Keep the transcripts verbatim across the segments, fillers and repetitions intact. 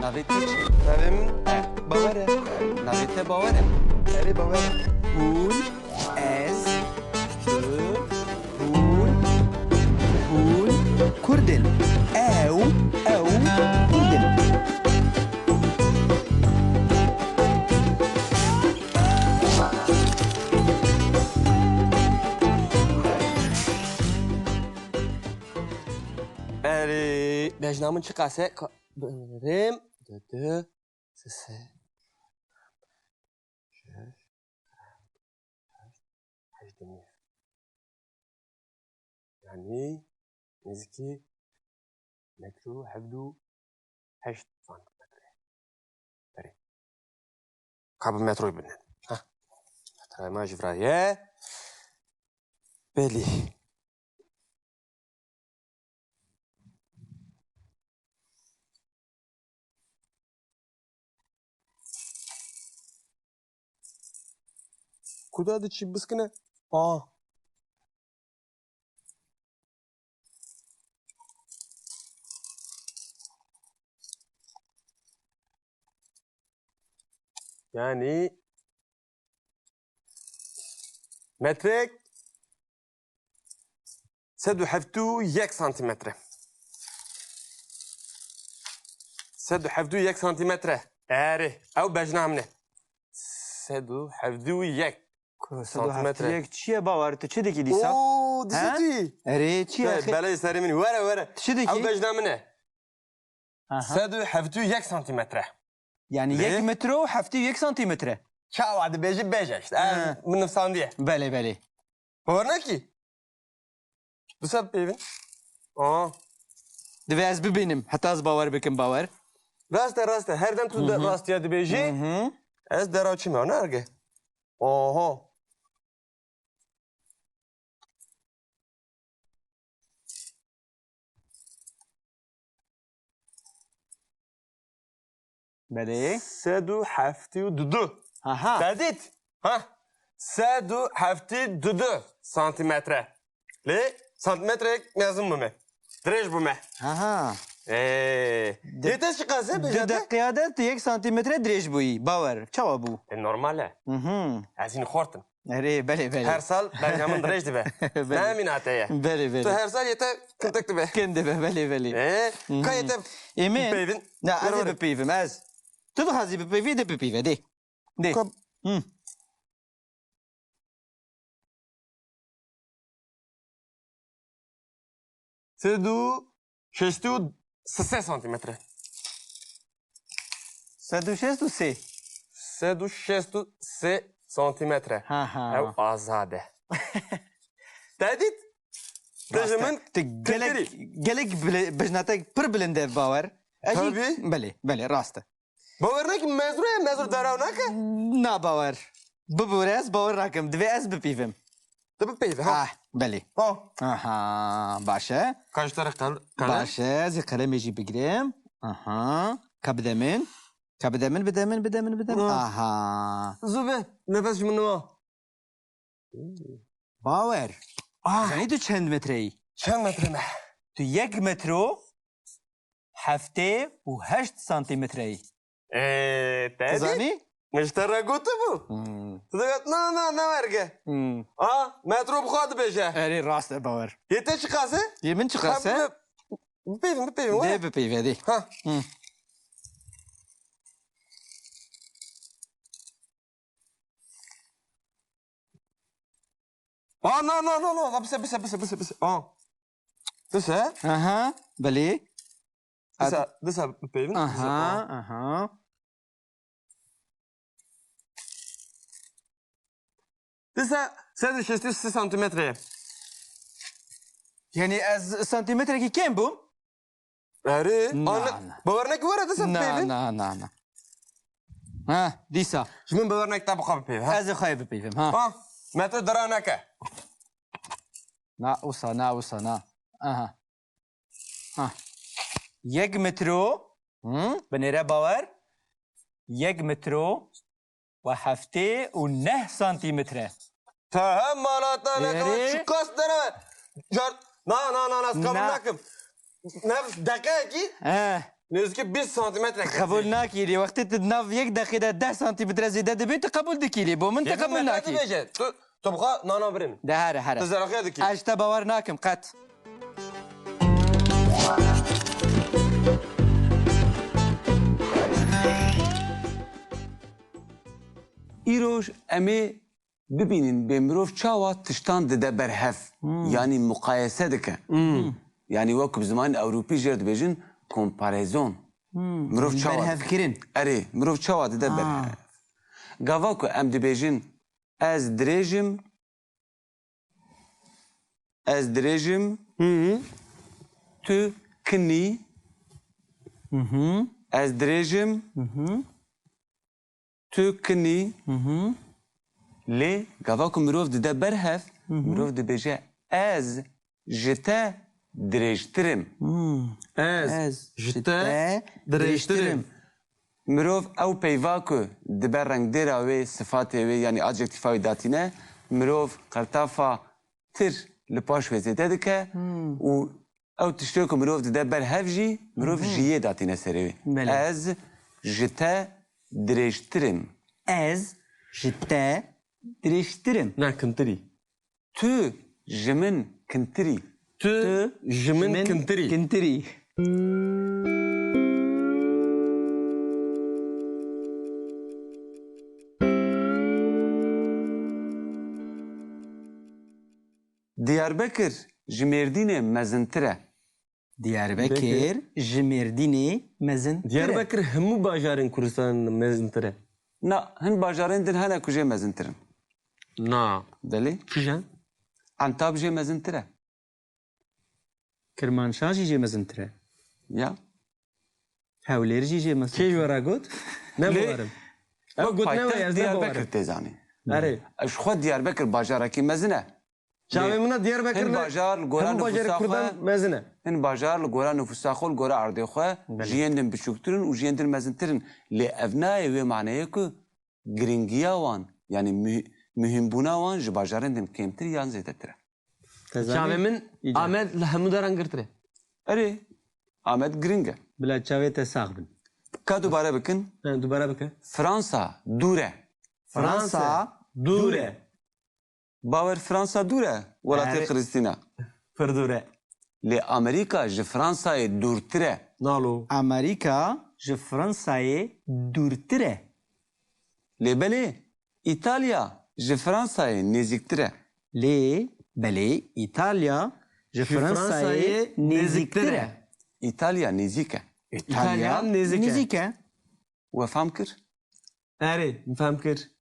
Navê te çi? Navê min E. Bawer e. Navê te Bawer e. Erê, Bawer e. Hûn, ez, tu, hûn, hûn Kurd in. Ew, ew Kurd in. Erê, bejna min çiqas e? Ka-, birim, du, du, se, se, şeş, heşt, heşt û nîv. Yanî nêzîkî metro hevdû heşt santimetre. Erê. Ka bi metroyê bine. Heh. Metroya me ji vira ye. Belê. Kuda diçî biskine? Aa. Yani metrek sed û hevdî û yek santimetre. Sed û hevdî û yek santimetre. Erê, ew bejna min e. Sed û hevdî û yek santimetre. Ku sed û hevdî û yek çi ye Bawer? Tu çi dikî dîsa? Oo, dişê tu yî. Erê, çi ye? Belê serê min. Were, were. Tu çi dikî? Ew bejna min e. Aha. Sed û hevdî û yek santimetre. Yani yek metro û hevdî û yek santimetre. Çawa dibêjî bêje işte. Ev min nivsandiye. Belê, belê. Bawer nakî? Wisa bipeyvin. Aa. Divê ez bibînim. Heta ez bawer bikim, Bawer. Rast e, rast e. Her dem tu de rastiya dibêjî. Hı hı. Ez dera çi me, ne erge? Oho. Belê. Sed û heftê û du. Aha. Te dît? Ha? Sed û heftê û du santimetre. Lê santimetreyek mezin bûme. Dirêj bûme. Aha. Ee, lê te çiqas e, bêje te? Di deqiya de tu yek santimetre dirêj bûyî. Bawer. Çawa bû? E, normal e. Mhm. Ez hîn xortim. Erê, belê, belê. Her sal bejna min dirêj dibe. Belê. Ne mîna te ye. Belê, belê. Tu her sal yê te kintek dibe. Kin dibe, belê, belê. Ee, ka yê te bipeyvin? Na, ez ê bipeyvim, ez. Tu dixwazî bipeyvî, de bipeyve, dê. Dê. Ka- Hı. Sed û şêst û sê santimetre. Sed û şêst û sê. Sed û şêst û sê santimetre. Ha, ha. Ew azad e. Te dît? Te ji min, tu gelek, gelek bile-, bejna te pir bilind e, Bawer. Tabii. Belê, belê, rast e. Bawer neke, mezru ye, mezru daraw nake. Na, Bawer. Bibûre, ez bawer nakim. Divê ez bipîvim. Tu bipeyve, ha? Ah, belê. Ha. Aha, baş e. Ka ji te re qel-, qelem? Baş e, ez ê qelemê jî bigirim. Aha. Ka bide min. Ka bide min, bide min, bide min, bide min. Ha. Aha. Zû be, nefes ji min niwa. Bawer. Ah. Zanî tu çend metre yî? Çend metre me? Tu yek metro heftê û heşt santimetre yî. Ee, te dî? Zanî? Min ji te re gotibû. Hmm. Tu digot, na, na, ne werge. Hmm. A, metro bi xwe dibêje. Erê, rast e, Bawer. Yê te çiqas e? Yê min çiqas e? Ha, bi-, bipeyvin, bipeyvin, were. Dê bipeyve, dê. Ha. Hmm. Aa, na, na, na, na, na, bise, bise, bise, bise, bise. Aa. Bise. Aha, belê. Disa, disa bipeyvin, disa. Aha, aha. Disa sed û şêst û sê santimetre ye. Yani ez santimetrekî kêm bûm? Erê, na, na. Bawer neke, were disa bipeyvin. Na, na, na. Ha, dîsa. Ji min bawer neke, te bi xwe bipeyve, ha? Ez ê xwe bipeyvim, ha. Ha, metro dara neke. Na, wisa, na, wisa, na. Aha. Ha. Yek metro. Hı? Binêre, Bawer. Yek metro ve heftê û neh santimetre. Te hem mala te neke, erê, çiqas dere. Car-, na, na, na, na, ez qebûl nakim. Nefs deqeyekî. He. Nêzîkî bîst santimetre. Qebûl nakî lê wextê tu di nav yek deqê de deh santimetre zêde dibê, tu qebûl dikî lê bo min tu qebûl nakî. Dibêje, tu, tu bi xwe nana birê min. De here, here. Tu zerafiya dikî. Ez ji te bawer nakim qet. Îroj em ê bibînin bê mirov çawa tiştan dide ber hev. Hmm. Yanî muqayese dike. Hmm. Yanî wek bi zimanê ewropî jê re dibêjin comparaison. Hmm. Mirov çawa dide? Berhevkirin. Erê, mirov çawa dide ber hev. Gava ku em dibêjin ez dirêj im, ez dirêj im, tu kin î, ez dirêj im, tu kin î. Lê gava ku mirov dide ber hev, mirov dibêje ez ji te dirêjtir im. Ez ji te dirêjtir im. Mirov ew peyva ku dibe rengdêra wê, sifatê wê, yanî adjektîfa wê datîne, mirov qertafa tir li paş wê zêde dike û ew tiştê ku mirov dide ber hev jî, mirov ji yê datîne serê wê. Belê. Ez ji te dirêjtir im. Ez ji te dirêjtir im. Na kintir î. Tu ji min kintir î. Tu ji min kintir î. Kintir î. Diyarbekir ji Mêrdînê mezintir e. Diyarbekir ji Mêrdînê mezintir e. Diyarbekir hemû bajarên Kurdistanê mezintir e. Na, hin bajarên din hene ku jê mezintir in. Na. Belê. Kîjan? Entab jê mezintir e. Kirmanşah jî jê mezintir e. Ya. Hewlêr jî jê mezintir e. Kê ji we re got? Ne bawerim. Ew got ne we, ez ne bawerim. Diyarbekir tê zanîn. Erê. Ji xwe Diyarbekir bajarekî mezin e. Çavê min a Diyarbekir ne. Hin bajar li gora nifûsa xwe mezin e. Hin bajar li gora nifûsa xwe, li gora erdê xwe ji yên din biçûktir in û ji yên din mezintir in. Lê ev nayê wê maneyê ku giringiya wan, yanî muhî-, muhîmbûna wan ji bajarên din kêmtir yan zêdetir e. Çavê min Amed li hemû deran girtir e. Erê, Amed giring e. Bila çavê te sax bin. Ka dubare bikin. He, dubare bike. Fransa dûr e. Fransa dûr e. Bawer Fransa dûr e, welatê Xiristîna. Pir dûr e. Lê Amerîka ji Fransayê dûrtir e. Nalo. Amerîka ji Fransayê dûrtir e. Lê belê, Îtalya ji Fransayê nêzîktir e. Lê belê, Îtalya ji Fransayê nêzîktir e. Îtalya nêzîk e. Îtalya nêzîk e. We fam kir? Erê, min fam kir.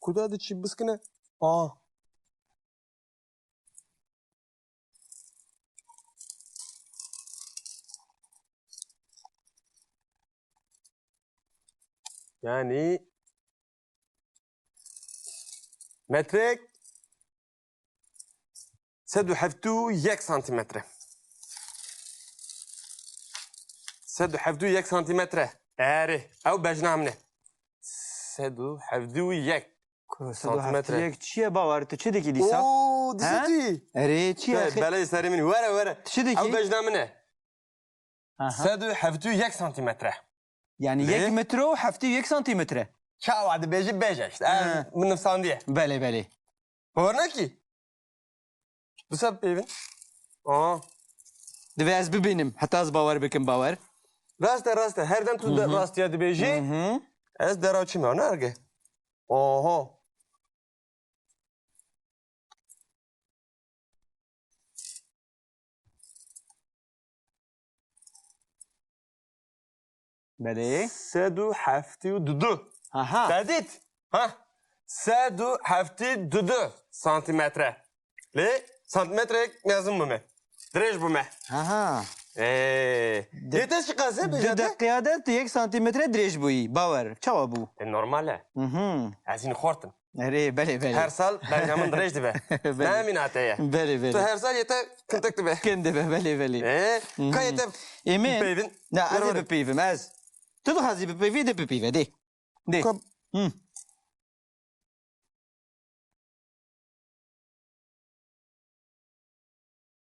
Kuda diçî biskine? A. Yanî metrek sed û heftê û yek santîmetre. Sed û heftê û yek santîmetre. Erê, ew bejna min e. Sed û heftê û yek. Kuro, sed û heftê û yek çi ye bawer? Tu çi dikî dîsa? Oo, dişitî. Erê, çi ye? Belê serê min. Were, were. Tu çi dikî? Ew bejna min e. Aha. Sed û heftê û yek santîmetre. Yanî yek metro û heftê û yek santîmetre. Çawa dibêjî bêje işte. Ev min nivsandiye. Belê, belê. Bawer nakî? Wisa peyvin. Aha. Divê ez bibînim, heta ez bawer bikim bawer. Rast e, rast e. Her dem tu de rastiya dibêjî. Hı hı. Ez dera çi me, ne erge? Oho. Belê. Sed û heftê û du. Aha. Te dît? Ha? Sed û heftê û du santîmetre. Lê santîmetreyek mezin bûme. Dirêj bûme. Aha. Ee, lê te çiqas e? Du deqiya de tu yek santîmetre dirêj bûyî. Bawer. Çawa bû? E, normal e. Mhm. Ez hîn xortim. Erê, belê, belê. Her sal berja min dirêj dibe. Belê. Ne mînate ye. Belê, belê. Tu her sal yê te kintek dibe. Kin dibe, belê, belê. Ee, ka yê te bipeyvin? Na, ez ê bipeyvim, ez. Tu dixwazî bipeyvî, de bipeyve, dê. Dê. Ka- Hı.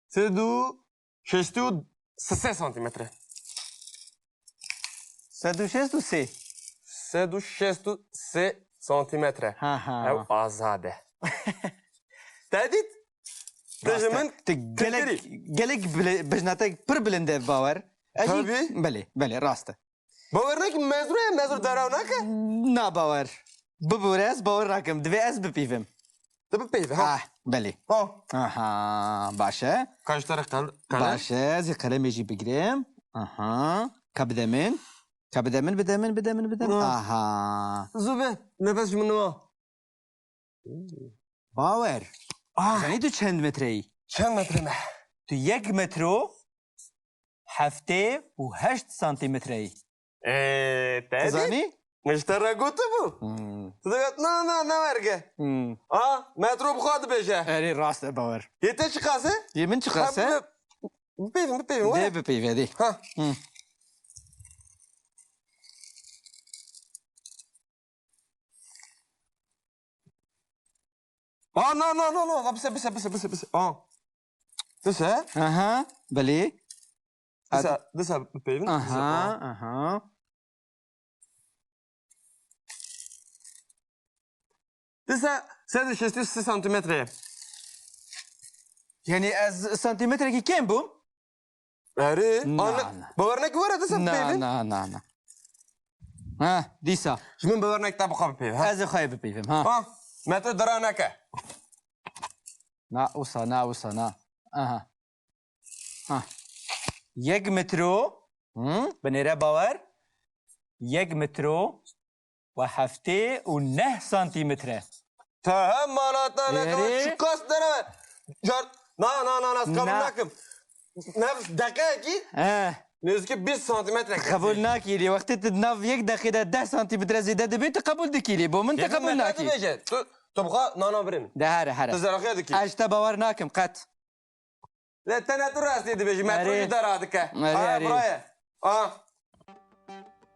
Sed û şêst û sê santimetre. Sed û şêst û sê. Sed û şêst û sê santimetre. Ha, ha. Ew azad e. Te dît? Te ji Rast e. min Tu gelek, kirkirî. Gelek bile-, bijnatek pir bilind e, Bawer. Ez jî Tabii. Belê, belê, rast e. Bawer neke, mezru ye, mezru dara nake. Na, Bawer. Bibûre, ez bawer nakim. Divê ez bipîvim. Tu bipeyve, ha? Ah, belê. Ha. Aha, baş e. Ka ji te re qel-, qelem? Baş e, ez ê qelemê jî bigirim. Aha. Ka bide min. Ka bide min, bide min, bide min, bide min. Ha. Aha. Zû be, nefes ji min niwa. Bawer. Ah. Zanî tu çend metre yî? Çend metre me? Tu yek metro heftê û heşt santimetre yî. Ee, te Tu dî? Zanî? Min ji te re gotibû. Hmm. Tu digot, na, na, ne werge. Hmm. A, metro bi xwe dibêje. Erê, rast e, Bawer. Yê te çiqas e? Yê min çiqas e? Ha, bi-, bipeyvin, bipeyvin, were. Dê bipeyve, dê. Ha. Hmm. Aa, na, na, na, na. Bise, bise, bise, bise, bise. Aa. Dise? Aha, belê. Dise, dise bipeyvin. Aha, aha. Dise sed û şêst û sê santimetre ye. Yani ez santimetrekî kêm bûm? Erê, Na, an-, na. Bawer neke were disa Na, bipeyvin. Na, na, na. Ha, dîsa. Ji min bawer neke te bi xwe bipeyve, ha? Ez ê xwe bipeyvim, ha. Ha, metro dara neke. Na, wisa, na, wisa, na. Aha. Ha. Yek metro. Hı? Binêre Bawer. Yek metro. Ve heftê û neh santimetre. Te hem mala te neke, Erê. Çiqas dereve. Car, na, na, na, na, ez qebûl Na. nakim. Nefs deqeyekî He. nêzîkî bîst santimetre kete. Qebûl nakî lê. Wextê tu nav yek deqê de deh santimetre zêde dibê, tu qebûl dikî lê. Bo min tu Yê qebûl min nakî. Dibêje. Tu, tu bi xwe nana birê min. De here, here. Tu zeraxê dikî. Ez ji te bawer nakim qet. Lê tene tu rastî dibêjî, metro Erê. Jî te radike. Erê, Aya erê. Biraye. A.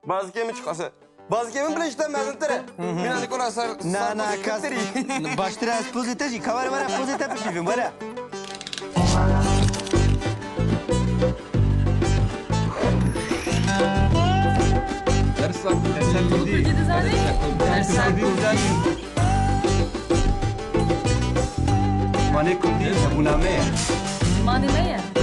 Bazikê min çiqas e? Bazikê min bile ji te mezintir e. Hı hı. Mîna dikora ser Na, na, kas. Baştir e, ez pozê te jî. Ka were, were, pozê te bipîvim, were. Dersa Kurdî. Dersa Kurdî dizanî? Dersa Kurdî dizanî. Zimanê Kurdî hebûna me ye. Zimanê me ye.